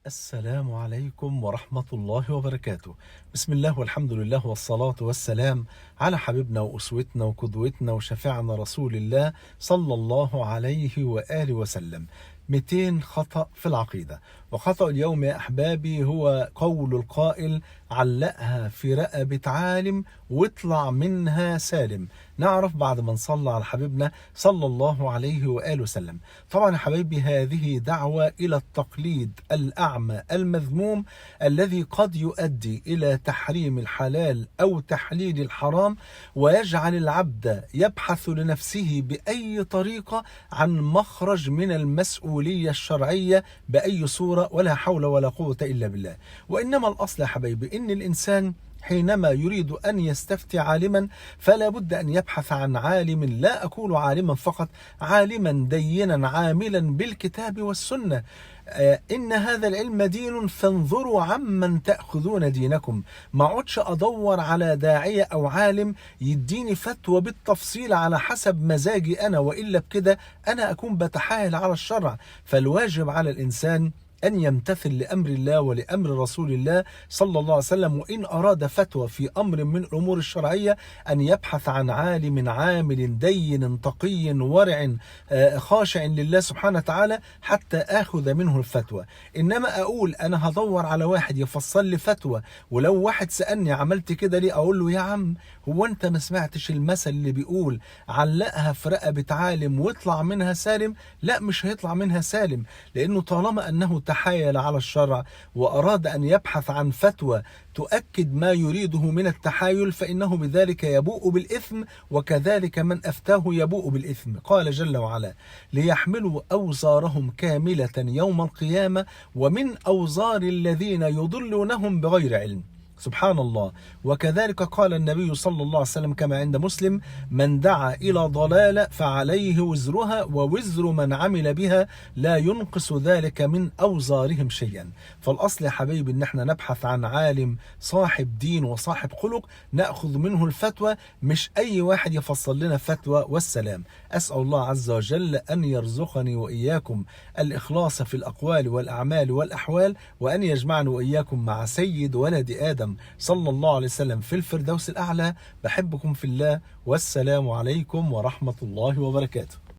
السلام عليكم ورحمة الله وبركاته. بسم الله والحمد لله والصلاة والسلام على حبيبنا وأسوتنا وقدوتنا وشفيعنا رسول الله صلى الله عليه وآله وسلم. 200 خطأ في العقيدة. وخطأ اليوم يا أحبابي هو قول القائل: علقها في رقبة عالم واطلع منها سالم. نعرف بعد ما نصلى على حبيبنا صلى الله عليه وآله وسلم. طبعا يا حبايبي هذه دعوة إلى التقليد الأعمى المذموم الذي قد يؤدي إلى تحريم الحلال أو تحليل الحرام، ويجعل العبد يبحث لنفسه بأي طريقة عن مخرج من المسؤولية الشرعية بأي صورة، ولا حول ولا قوة إلا بالله. وإنما الأصل يا حبايبي إن الإنسان حينما يريد أن يستفتي عالما فلا بد أن يبحث عن عالم، لا أقول عالما فقط، عالما دينا عاملا بالكتاب والسنة. إن هذا العلم دين فانظروا عمن تأخذون دينكم. ما عدش أدور على داعية أو عالم يديني فتوى بالتفصيل على حسب مزاجي أنا، وإلا بكده أنا أكون بتحايل على الشرع. فالواجب على الإنسان أن يمتثل لأمر الله ولأمر رسول الله صلى الله عليه وسلم، وإن أراد فتوى في أمر من الأمور الشرعية أن يبحث عن عالم عامل دين تقي ورع خاشع لله سبحانه وتعالى حتى آخذ منه الفتوى. إنما أقول أنا هدور على واحد يفصل لي فتوى، ولو واحد سألني عملت كده ليه أقول له يا عم هو أنت ما سمعتش المثل اللي بيقول علقها في رقبة عالم واطلع منها سالم؟ لا، مش هيطلع منها سالم، لأنه طالما أنه تحايل على الشرع وأراد أن يبحث عن فتوى تؤكد ما يريده من التحايل فإنه بذلك يبوء بالإثم، وكذلك من أفتاه يبوء بالإثم. قال جل وعلا: ليحملوا أوزارهم كاملة يوم القيامة ومن أوزار الذين يضلونهم بغير علم. سبحان الله. وكذلك قال النبي صلى الله عليه وسلم كما عند مسلم: من دعا إلى ضلالة فعليه وزرها ووزر من عمل بها لا ينقص ذلك من أوزارهم شيئا. فالأصل يا حبيبي إن احنا نبحث عن عالم صاحب دين وصاحب خلق نأخذ منه الفتوى، مش أي واحد يفصل لنا فتوى والسلام. أسأل الله عز وجل أن يرزقني وإياكم الإخلاص في الأقوال والأعمال والأحوال، وأن يجمعني وإياكم مع سيد ولد آدم صلى الله عليه وسلم في الفردوس الأعلى. بحبكم في الله، والسلام عليكم ورحمة الله وبركاته.